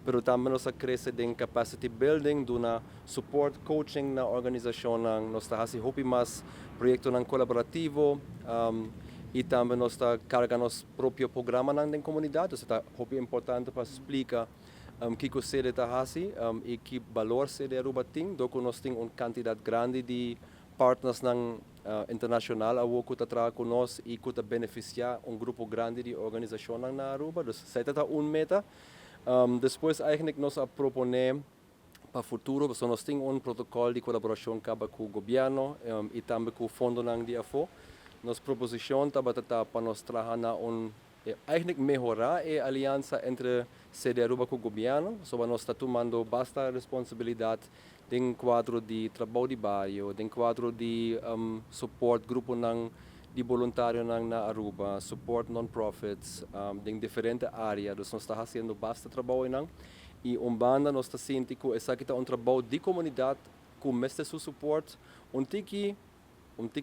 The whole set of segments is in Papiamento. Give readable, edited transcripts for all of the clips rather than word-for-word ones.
Pero tambe nos a crece den capacity building, duna support, coaching na organisacion, nos ta haci hopi mas proyecto colaborativo y tambe nos ta carga nos propio programa den comunidad. Anto, ta hopi importante pa splica kico Cede ta haci y ki balor Cede Aruba tin, dor cu nos tin un cantidad grandi di partners nan internacional awo cu ta traha cu nos y cu ta beneficia un grupo grandi di organisacion na Aruba. Dus esey ta un meta. Despues eigenlijk nos a propone pa futuro, so nos tin un protocol di colaboracion caba cu gobierno y tambe cu fondo di afo. Nos proposicion tabata pa nos traha na un eigenlijk mehora e aliansa entre Cede Aruba cu gobierno, so nos ta tumando basta responsabilidad den cuadro di trabou di bario, den cuadro di support grupo nan di voluntario nan na Aruba, support non-profits, den diferente area, dus nos ta haciendo basta trabou nan. Y un banda nos ta sinti cu esaki ta un trabou di comunidad cu mester su support un tiki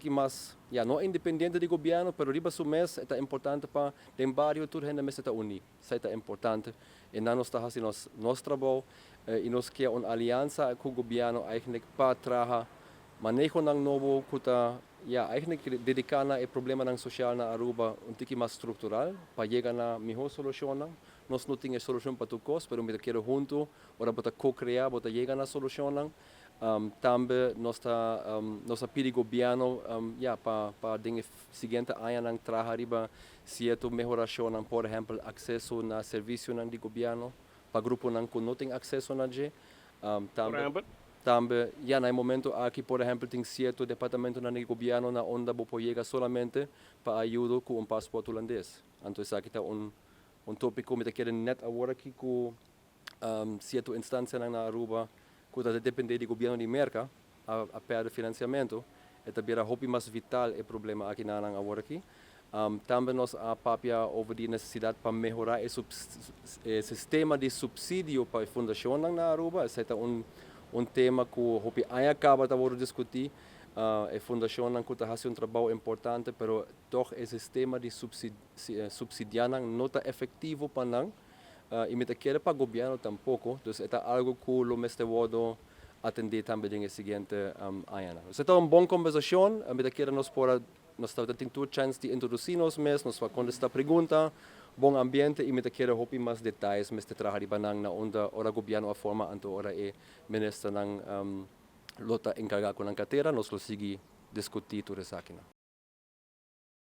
mas, ja, no independiente di gobierno, pero riba su mes ta importante pa den bario tur hende mester ta uni. Esey ta importante. Y nan nos ta haciendo nos trabou y nos kier un aliansa cu gobierno eigenlijk pa traha maneho nan nobo cu ta, ja, eigenlijk dedica na e problema nan social na Aruba un tiki mas structural pa yega na miho solucion. Nos no tin e solucion pa tur cos, pero mi kier hunto, ora bo ta co-crea, bo ta yega na solucion. Tambe nos ta pidi gobierno ja, pa den siguiente aña nan traha riba cierto mehoracion, por ehempel, acceso na servicio nan di gobierno, pa grupo nan cu no tin acceso na dje. Por Tambe, ehempel? Tambe, ja, na momento aki, por ehempel, tin cierto departamento na gobierno na unda bo por yega solamente pa ayudo cu un paspoort hulandes. Anto, esaki ta un topico mi kier net awor aki cu cierto instancia na Aruba cu ta depende di gobierno di Merca a perde financiamento y tambe ta hopi mas vital e problema aki na awor aki. Tambe nos a papia over di necesidad pa mehora e sistema di subsidio pa fundacion na Aruba. Esey ta un tema cu hopi aña caba ta discuti. E fundacion cu ta haciendo un trabou importante, pero toch e sistema di subsidia no ta efectivo pa nan. Y mi ta kere pa gobierno tampoco. Dus ta algo cu lo mester wordo atendi tambe den siguiente aña. Esey ta un bon conversacion. Mi ta kere nos por nos tin tur chance di introduci nos mes, nos por contesta pregunta, bon ambiente y mi ta kere hopi mas detaye mester traha riba nan na unda ora gobierno a forma, anto ora e minister nan lo ta encarga cu nan cartera, nos lo sigui discuti tur esaki.